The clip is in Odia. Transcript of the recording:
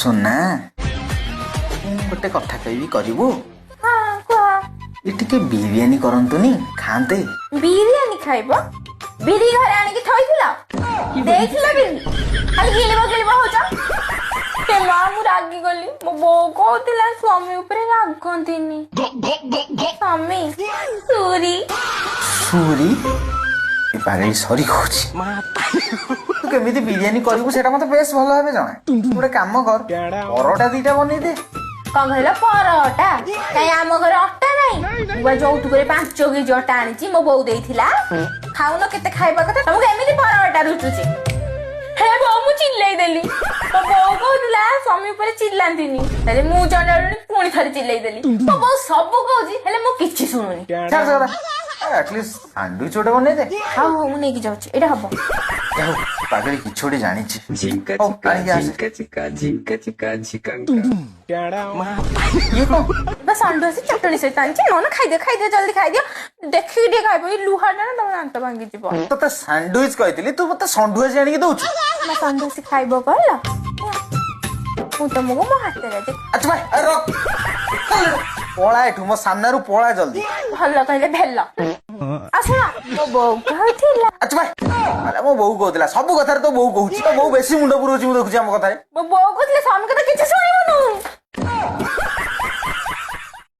ସୁନା, ମୁଁ ଗୋଟେ କଥା କହିବି, କରିବୁ? ହଁ, କୁହ। ଏ ଟିକେ ବିରିୟାନୀ କରନ୍ତୁନି, ଖାଆନ୍ତେ। ବିରିୟାନୀ ଖାଇବ? ବିରି ଘରେ ଆଣିକି ଥୋଇଥିଲ, ଦେଇଥିଲ ବିରି, ଖାଲି ଗିଳିବ ଗିଳିବ ହଉଛ। ହେ ମା, ମୁଁ ରାଗିଗଲି। ମୋ ବୋଉ କହୁଥିଲା ସ୍ୱାମୀ ଉପରେ ରାଗନ୍ତିନି। ସ୍ୱାମୀ ସୁରି। ସୁରି, ଏ ପାଗଳି ସରି କହୁଛି। ତୁ କେମିତି ବିରିୟାନୀ କରିବୁ, ସେଇଟା ମତେ ବେଶ ଭଲ ଭାବେ ଜଣା। ତୁ ଗୋଟେ କାମ କର, ପରଟା ଦିଟା ବନେଇ ଦେ। କଣ କହିଲ, ପରଟା? କାଇଁ, ଆମ ଘରେ ଅଟା ନାହିଁ? ମୁଁ ବା ଯୌତୁକରେ 5 କେଜି ଅଟା ଆଣିଛି, ମୋ ବୋଉ ଦେଇଥିଲା। ଖାଉନ କେତେ ଖାଇବା କଥା, ତମକୁ ଏମିତି ପରଟା ରୁଚୁଛି। ହେ ବୋଉ, ମୁଁ ଚିଲ୍ଲେଇ ଦେଲି। ମୋ ବୋଉ କହୁଥିଲା ସ୍ୱାମୀ ଉପରେ ଚିଲ୍ଲାନ୍ତିନି, ହେଲେ ମୁଁ ଚଣ୍ଡାଳୁଣି ପୁଣି ଥରେ ଚିଲ୍ଲେଇ ଦେଲି। ମୋ ବୋଉ ସବୁ କହୁଛି, ହେଲେ ମୁଁ କିଛି ଶୁଣୁନି। ଛାଡ଼ ସେ କଥା, ଆଟଲିଷ୍ଟ ସାଣ୍ଡୱିଚ ଗୋଟେ ବନେଇ ଦେ। ହଉ ହଉ, ମୁଁ ନେଇକି ଯାଉଛି, ଏଇଟା ହବ। ଯାଉ, ପାଗଳି କିଛି ଗୋଟେ ଜାଣିଛି। ଝିଙ୍କା ହଉ, ଚିକା ଆଣିକି ଆସେ। ଝିଙ୍କା ଚିକା ଝିଙ୍କା ଚିକା ଝିକାଙ୍କା। ଇଏ କଣ? ବା ସାଣ୍ଡୱିଚ ଚଟଣି ସହିତ ଆଣିଛି। ନ ନା, ଖାଇଦିଅ ଖାଇଦିଅ, ଜଲ୍ଦି ଖାଇଦିଅ। ଦେଖିକି ଟିକେ ଖାଇବ, ଏଇ ଲୁହାଟା ନା, ତମ ଦାନ୍ତ ଭାଙ୍ଗିଯିବ। ତତେ ସାଣ୍ଡୱିଚ କହିଥିଲି, ତୁ ମତେ ସଣ୍ଡୱିଚ ଆଣିକି ଦଉଛୁ। ନା, ସାଣ୍ଡୱିଚ ଖାଇବ କହିଲ, ମୁଁ ତମକୁ ମୋ ହାତରେ ଆଜି ଆଚ୍ଛା ଭାଇ, ଆରେ ରଖ, ପଳା ଏଠୁ, ମୋ ସାମ୍ନାରୁ ପଳା ଜଲ୍ଦି। ଭଲ କହିଲେ ଭେଲ। ଆଉ ଶୁଣ, ମୋ ବୋଉ କହୁଥିଲା। ଆଚ୍ଛା ଭାଇ, ଆରେ ମୋ ବୋଉ କହୁଥିଲା, ସବୁ କଥାରେ ତୋ ବୋଉ କହୁଛି। ତୋ ବୋଉ ବେଶୀ ମୁଣ୍ଡ ପୁରଉଛି ମୁଁ ଦେଖୁଛି ଆମ କଥାରେ। ମୋ ବୋଉ କହୁଥିଲେ ସ୍ୱାମୀ କଥା କିଛି ଶୁଣିବୁନୁ।